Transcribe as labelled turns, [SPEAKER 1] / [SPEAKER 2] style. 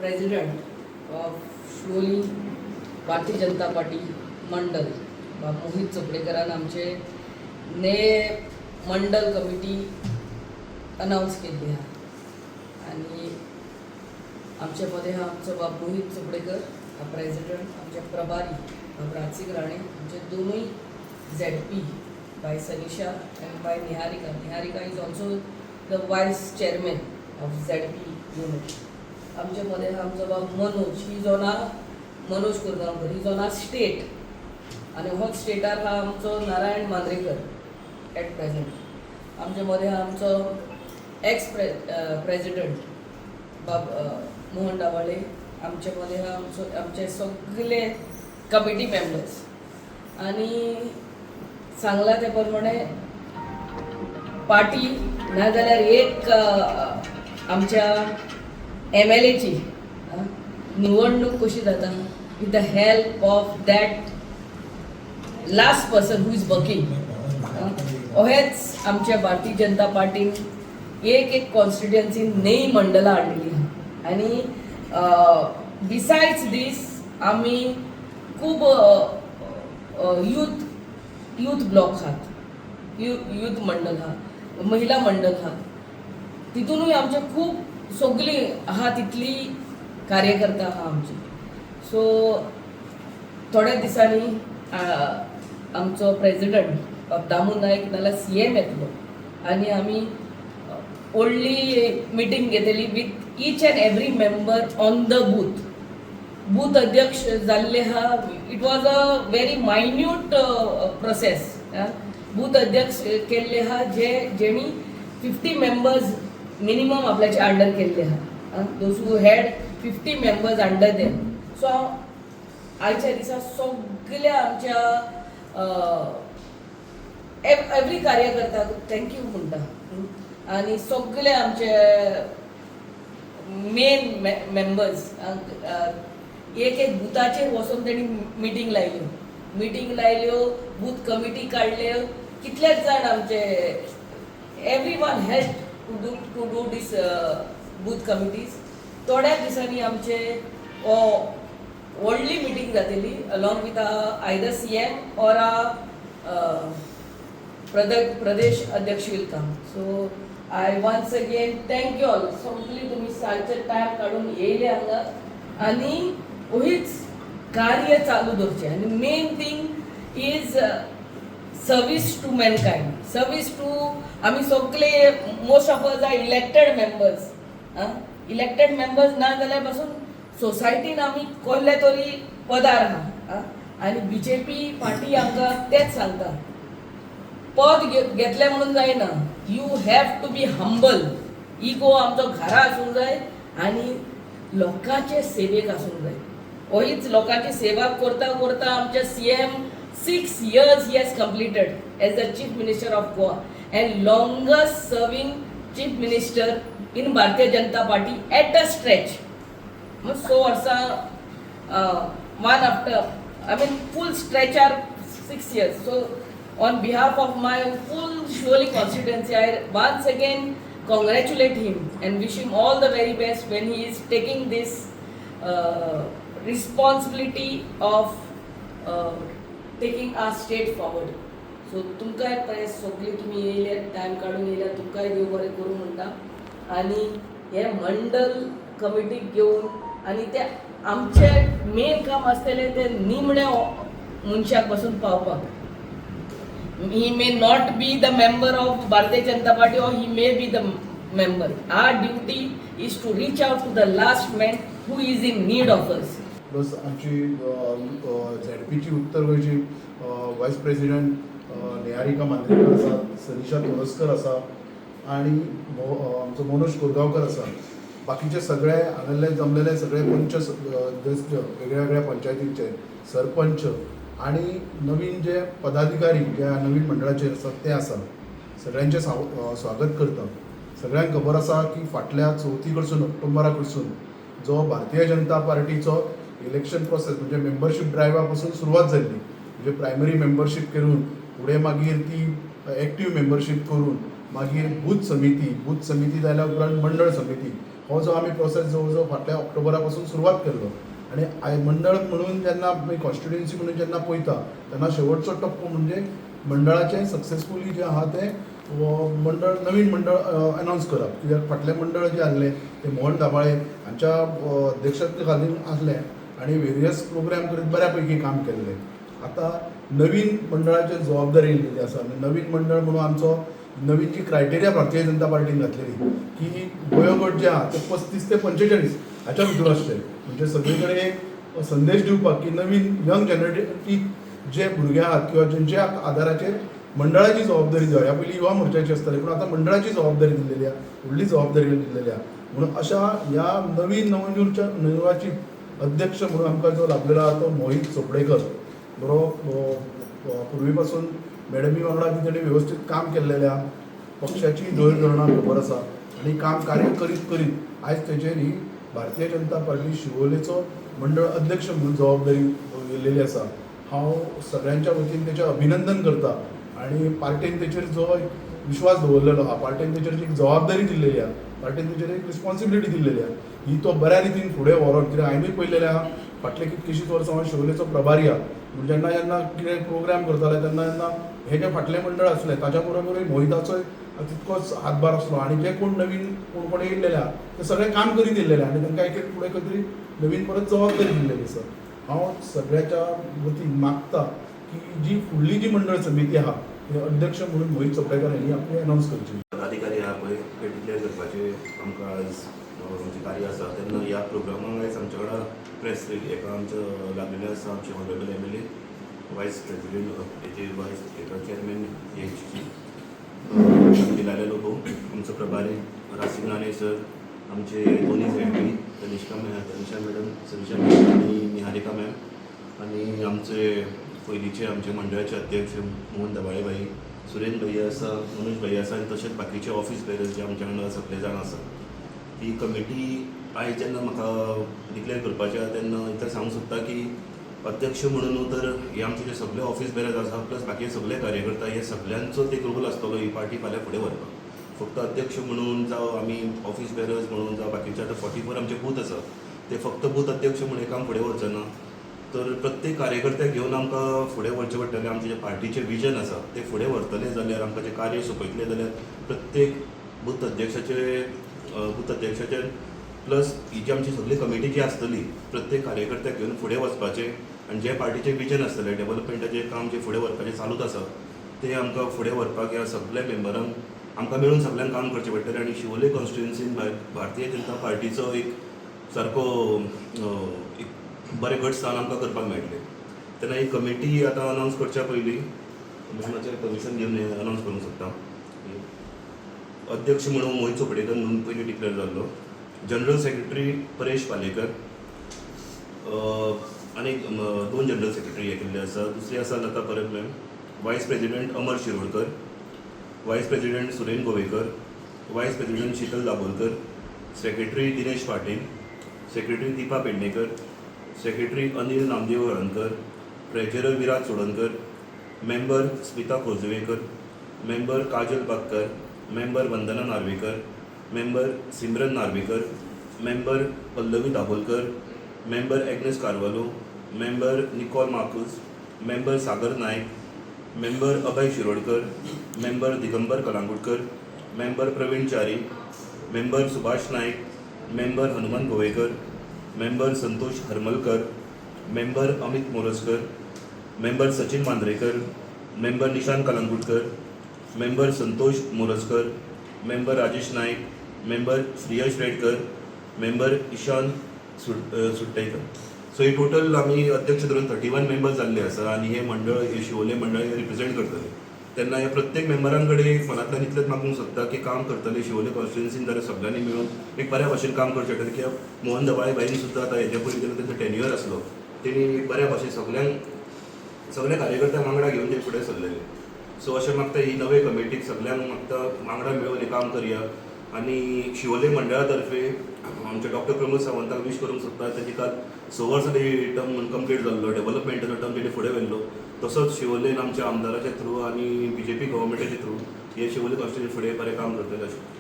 [SPEAKER 1] President of Siolim Bharatiya Janata party मंडल बाब मोहीत चोपडेकरान आमचे ने मंडल कमिटी अनाऊन्स केल्ली आहा आनी आमचे मदें आहा आमचो बाब मोहीत चोपडेकर हा प्रेजिडंट, आमचे प्रभारी बाब राजसिंग राणे, आमचे दोनूय ZP bye Sanisha and bye Niharika. Niharika is also the vice chairman of ZP unit. आमचे मदें आहा आमचो बाब Manoj, he is on a Manoj Korgaonkar, is on a state आनी होच स्टेटार आहा आमचो नारायण मांद्रेकर एट प्रेझेंट. आमचे मदें आहा आमचो एक्स प्रेजिडंट बाब मोहन डावाळे. आमचे मदें आहा आमचो आमचे सगळे कमिटी मेंबर्स आनी सांगला ते प्रमाणे पार्टी नाजाल्यार एक आमच्या एमएलएची निवडणूक कशी जाता, with the help of that last person who is working. अहेच आमच्या भारतीय जनता पार्टीन एक एक कॉन्स्टिट्युएन्सीन नई मंडळां हाडलेली आहा आनी बिसायड्स दीस आमी खूब यूथ ब्लॉक आहात, यूथ मंडळ आहा, महिला मंडळ आहा, तितूनूय आमचे खूब सगळीं आहा, तितली कार्यकर्ता आहा आमची. सो थोड्या दिसांनी आमचो प्रेजिडंट बाब दामू नायक नाल्यार सीएम येतलो आनी आमी व्हडली मिटींग घेतली with each and every member on the booth. Booth अध्यक्ष जाल्ले आहा. It was a very minute process. Booth अध्यक्ष केल्ले आहा जे जेणी 50 मेंबर्स मिनिमम आपल्याचे अंडर केल्ले आहा, those who had 50 members under them. So आयच्या दिसा सगल्या आमच्या एवरी कार्यकर्त्याक thank you म्हणटा आनी सगळे आमचे मेन मेंबर्स एक एक बुथाचेर वचून तेणी मिटींग लायल्यो, मिटींग लायल्यो, बूथ कमिटी काडल्यो. कितलेच जाण आमचे, everyone help to do this booth committees. थोड्या दिसांनी आमचे हो व्हडली मिटींग जातली along with either CM or a Pradesh अध्यक्ष will come. So I once again thank you all. सगळी तुमी सांजचे टायम काडून येयले हांगा आनी वहीच कार्य चालू दवरचें आनी main thing is service to mankind, service to आमी सगळे. Most of us are elected members. Elected members ना जाल्यार पासून सोसायटीन आमी कोल्ले तरी पदार आहा आनी बीजेपी पार्टी आमकां तेच सांगता, पद घेतलें म्हणून जायना, you have to be humble. Ego आमचो घरा आसूंक जाय आनी लोकांचे सेवेक आसूंक जाय. होच लोकांची सेवा करता करता आमचे CM, 6 years he has completed as the Chief Minister of Goa and longest serving Chief Minister in Bharatiya Janata Party at a stretch. स वर्सां one after, I mean, full stretch are 6 years. So on behalf of my full Siolim constituency, I once again congratulate him and wish him all the very best when he is taking this responsibility of taking our state forward. So तुमकांय press सगळी तुमी येयले, time काडून येयल्या, तुमकांय देव बरें करूं म्हणटा आनी हे मंडल कमिटीक घेवन आनी ते आमचे मेन काम आसतलें ते निमण्या मनशाक पासून पावपाक. He may not be the member of Bharatiya Janata Party or he may be the member. Our duty is to reach out to the last man who is in need of us.
[SPEAKER 2] Plus आमची झेडपीची उत्तर गोंयची voice president Niharika Mandrekar आसा, सनिशा तोरस्कर आसा आनी आमचो मनोज कोरगांवकर आसा. बाकीचे सगळे हांगासरले जमलेले सगळे पंच अध्यक्ष, वेगळ्या वेगळ्या पंचायतींचे सरपंच आनी नवीन जे पदाधिकारी जे नवीन मंडळाचेर आसात ते आसा. सगळ्यांचें स्वागत करता. सगळ्यांक खबर आसा की फाटल्या चवथी कडसून, ऑक्टोबरा कडसून जो भारतीय जनता पार्टीचो इलेक्शन प्रोसेस म्हणजे मेंबरशीप ड्रायव्हा पासून सुरवात जाल्ली, म्हणजे प्रायमरी मेंबरशीप करून फुडें मागीर ती एक्टीव मेंबरशीप करून मागीर बूथ समिती, बूथ समिती जाल्या उपरांत मंडळ समिती. हो हो जो आमी प्रोसेस जवळ जवळ फाटल्या ऑक्टोबरा पासून सुरवात केल्लो आनी I मंडळ म्हणून जेन्ना आमी कॉन्स्टिट्युएन्सी म्हणून जेन्ना पळयता तेन्ना शेवटचो टप्पो म्हणजे मंडळाचें सक्सेसफुली जें आहा तें हो मंडळ, नवीन मंडळ अनावन्स करप, कित्याक फाटलें मंडळ जें आसलें तें मोहन दाभाळे हांच्या अध्यक्षते खालील आसलें आनी वेरियस प्रोग्राम करीत बऱ्या पैकी काम केल्लें. आतां नवीन मंडळाचेर जबाबदारी येयल्लेली आसा आनी नवीन मंडळ म्हणून आमचो नवीन जी क्रायटेरिया भारतीय जनता पार्टीन घातलेली की वयोगट जे आहा ते 35 ते 45 हाच्या भितर आसचे, म्हणजे सगळे कडेन एक संदेश दिवपाक की नवीन यंग जनरेटी जे भुरगे आहात किंवा जेंच्या आदाराचेर मंडळाची जबाबदारी दिवप. ह्या पयलीं युवा मोर्चाची आसताली, पूण आतां मंडळाची जबाबदारी दिल्लेली आहा, व्हडली जबाबदारी दिल्लेली आहा. म्हणून अशा ह्या नवीन नवनिर्वाचित अध्यक्ष म्हणून आमकां जो लाभलेलो आहा तो मोहीत चोपडेकर बरो पुर्वी पासून मॅडमी वांगडा बी तेणी वेवस्थीत काम केल्लेलें आहा. पक्षाची धोरणां खबर आसा आनी काम कार्य करीत करीत आयज तेजेर ही भारतीय जनता पार्टी शिवोलेचो मंडळ अध्यक्ष म्हणून जबाबदारी येयलेली आसा. हांव सगळ्यांच्या वतीन तेचें अभिनंदन करता आनी पार्टेन तेचेर जो एक विश्वास दवरलेलो आहा, पार्टेन तेचेर जी एक जबाबदारी दिल्लेली आहा, पार्टेन तेचेर एक रिस्पॉन्सिबिलिटी दिल्लेली आहा, ही तो बऱ्या रितीन फुडें व्हरोन, कित्याक हांवेंय पळयलेलें आहा, फाटले कितकेशींच वर्सां हांव शिवोलेचो प्रभारी आहा. पूण जेन्ना जेन्ना कितें प्रोग्राम करताले तेन्ना तेन्ना हें जें फाटलें मंडळ आसलें ताच्या बरोबरूय मोहिताचोय तितकोच हातभार आसलो आनी जे कोण नवीन कोण कोण येयल्लेले आहा ते सगळे काम करीत येयल्लेले आहा आनी तांकां एक एक फुडें खंय तरी नवीन परत जबाबदारी दिल्लेली आसा. हांव सगळ्याच्या वतीन मागता की जी फुडली जी मंडळ समिती आहा ते अध्यक्ष म्हणून मोहीत चोपडेकर हांणी आपली अनावन्स करची.
[SPEAKER 3] पदाधिकारी आहा पळय ते डिक्लेअर करपाचे आमकां आयज आमचें कार्य आसा. तेन्ना ह्या प्रोग्रामाक आयज आमच्या वांगडा प्रेस हेका आमचो लागलेले आसा आमचे honourable MLA, vice president हेचे वायस हेका चेअरमॅन एचची दिलाले लोबो, आमचो प्रभारी रासीम नाणे सर, आमचे दोनी ZP Tanishka ma'am, Tanisha madam, Sanisha ma'am आनी निहारिका मॅम, आनी आमचे पयलींचे आमचे मंडळाचे अध्यक्ष मोहन दाभाळे भाई, सुरेन भैया आसा, मनोज भैया आसा आनी तशेंच बाकीचे ऑफीस बेरर्स जे आमच्या वांगडा सगळे जाण आसा. ही कमिटी आयज जेन्ना म्हाका डिक्लेअर करपाचें आहा तेन्ना इतलें सांगूंक सोदता की अध्यक्ष म्हणून न्हू तर हे आमचे जे सगळे ऑफीस बेरर्स आसा प्लस बाकी सगळे कार्यकर्ता, हे सगळ्यांचो एक रोल आसतलो ही पार्टी फाल्यां फुडें व्हरपाक. फक्त अध्यक्ष म्हणून जावं आमी ऑफीस बेरर्स म्हणून जावं बाकीचे आतां 44 आमचे बूथ आसा ते फक्त बूथ अध्यक्ष म्हणून काम फुडें व्हरचो ना, तर प्रत्येक कार्यकर्त्याक घेवन आमकां फुडें व्हरचें पडटलें. आमचें जें पार्टीचें विजन आसा तें फुडें व्हरतले जाल्यार, आमकां जें कार्य सोंपयतले जाल्यार प्रत्येक बूथ अध्यक्षाचे प्लस ही जी आमची सगळी कमिटी जी आसतली प्रत्येक कार्यकर्त्याक घेवन फुडें वचपाचें आनी जे पार्टीचें विजन आसतलें, डेवलपमेंटाचें काम जें फुडें व्हरपाचें चालूच आसा तें आमकां फुडें व्हरपाक ह्या सगल्या मेंबरांक आमकां मेळून सगल्यांक काम करचें पडटलें. आनी शिवोले कॉन्स्टिट्युएन्सीन भारतीय जनता पार्टीचो एक सारको एक बरें घट स्थान आमकां करपाक मेळटलें. तेन्ना ही कमिटी आतां अनावन्स करच्या पयलीं म्हजें परमिशन घेवन हें अनावन्स करूंक सोदता. अध्यक्ष म्हणून मोहीत चोपडेकर म्हणून पयलीं डिक्लेअर जाल्लो, जनरल सेक्रेटरी परेश पालेकर, आनी दोन जनरल सेक्रेटरी हे केल्ले आसा. दुसरी आसा लता परब ma'am, vice president Amar Shirodkar, vice president Suren Govekar, vice president Shital Dabholkar, secretary Dinesh Patil, secretary Deepa Pednekar, secretary Anil Namdev Halarnkar, treasurer Viraj Chodankar, member Smita Khojwekar, member Kajal Bagkar, member Vandana Narvekar, member Simran Narvekar, member Pallavi Dabholkar, member Agnes Carvalho, member Nicole Marcus, member Sagar Naik, member Abhay Shirodkar, member Digambar Kalangutkar, member Praveen Chari, member Subhash Naik, member Hanumant Govekar, member Santosh Harmalkar, member Amit Morajkar, member Sachin Mandrekar, member Nishant Kalangutkar, member Santosh Morajkar, member Rajesh Naik, member Shreyash Redkar, member Ishan Suttekar. So ही total आमी अध्यक्ष धरून 31 members जाल्ले आसा आनी हे मंडळ, हे शिवोले मंडळ हे रिप्रेझेंट करतले. तेन्ना ह्या प्रत्येक मेंबरां कडेन मनांतल्यान इतलेंच मागूंक सोदता की काम करतले शिवोले कॉन्स्टिट्युएन्सीन जाल्यार सगळ्यांनी मेळून एक बऱ्या भाशेन काम करचें पडटलें, कित्याक मोहन दाभाळे भाईन सुद्दां आतां हेच्या पयलीं जेन्ना तेंचो टेन्युअर आसलो तेणी एक बऱ्या भाशेन सगळ्यांक, सगळ्या कार्यकर्त्यांक वांगडा घेवन ते फुडें सरलेले. सो अशें मागता ही नवे कमिटीक सगळ्यांक मागता वांगडा मेळून हें काम करया आनी शिवोले मंडळा तर्फे आमच्या डॉक्टर प्रमोद सावंताक वीश करूंक सोदता. तेजी काल 6 वर्सां टर्म कंप्लीट जाल्लो, डेव्हलपमेंटाचो टर्म तेणी फुडें व्हेल्लो. तसोच शिवोलेन आमच्या आमदाराच्या थ्रू आनी बीजेपी गव्हर्मेंटाच्या थ्रू हे शिवोले कॉन्स्टिट्युएन्सी फुडें बरें काम करतले अशें.